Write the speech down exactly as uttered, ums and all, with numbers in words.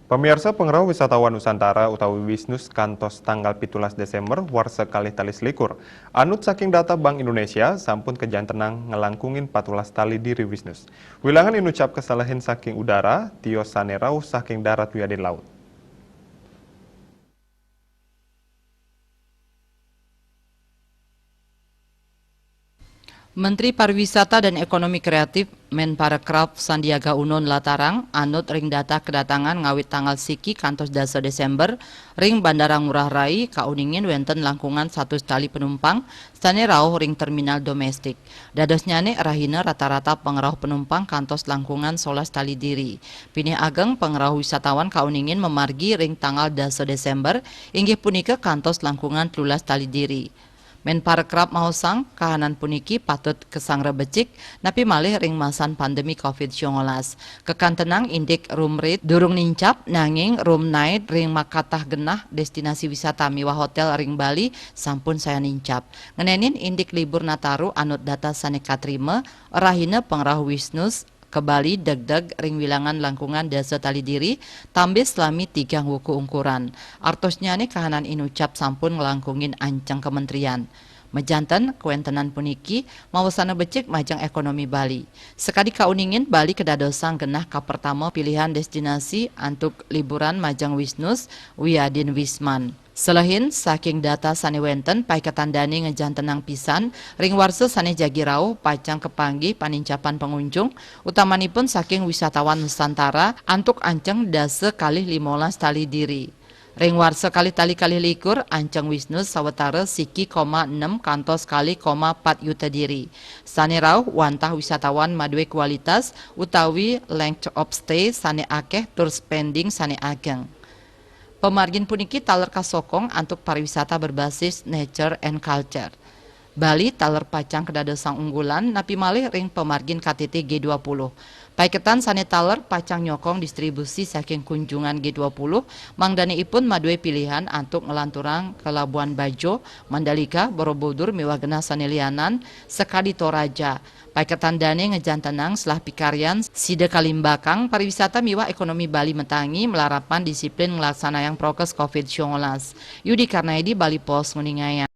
Pamiarsa, pengrauh wisatawan Nusantara utawi Wisnus kantos tanggal pitulas Desember warsa kalih tali selikur. Anut saking data Bank Indonesia, sampun kajantenang ngelangkungin patulas tali diri Wisnus. Wilangan inucap kesalehin saking udara, tios sane rauh saking darat wiadin laut. Menteri Pariwisata dan Ekonomi Kreatif Menparekraf Sandiaga Uno nlatarang, anut ring data kedatangan ngawit tanggal siki kantos dasa Desember, ring Bandara Ngurah Rai kauningin wenten langkungan satus tali penumpang sane rauh ring terminal domestik. Dadosnyane rahina rata-rata pangrauh penumpang kantos langkungan solas tali diri. Pinih ageng pangrauh wisatawan kauningin mamargi ring tanggal dasa Desember, inggih punika kantos langkungan telulas tali diri. Menparekraf maosang, kahanan puniki patut kasangra becik, napi malih ring masan pandemi covid sembilan belas. Kakantenang indik room rate durung nincap, nanging room night ring makatah genah destinasi wisata miwah hotel ring Bali sampun sayan nincap. Ngenenin indik libur Nataru anut data sane katrima, rahina pangrauh Wisnus ka Bali degdeg ring wilangan langkungan dasa tali diri, tambis lami tigang wuku ungkuran. Artosnyane kahanan inucap sampun nglangkungin anceng kementerian. Majanten, kawentenan puniki mawasana becik majeng ekonomi Bali. Sakadi kauningin, Bali kadadosang genah kapertama pilihan destinasi antuk liburan majeng Wisnus wiadin Wisman. Selehin, saking data sane wenten, paiketan dane ngajantenang pisan ring warsa sane jagi rauh pacang kapanggih panincapan pangunjung, utamanipun saking wisatawan Nusantara antuk anceng dasa kalih limolas tali diri. Ring warsa kalih tali kalih likur, anceng Wisnus sawatara siki koma enem kantos kalih koma pat yuta diri. Sane rauh wantah wisatawan madue kualitas utawi length of stay sane akeh tur spending sane ageng. Pamargin puniki taler kasokong antuk pariwisata berbasis nature and culture. Bali taler pacang kadadosang unggulan napi malih ring pamargin K T T G dua puluh. Paiketan sane taler pacang nyokong distribusi saking kunjungan G dua puluh, mangdane ipun madue pilihan antuk nglanturang ka Labuan Bajo, Mandalika, Borobudur miwah genah sane lianan, sakadi Toraja. Paiketan dane ngajantenang selah pikaryan sida kalimbakang pariwisata miwah ekonomi Bali matangi malarapan disiplin nglaksanayang prokes covid sembilan belas. Yudi Karnaidi, Bali Post, nguningayang.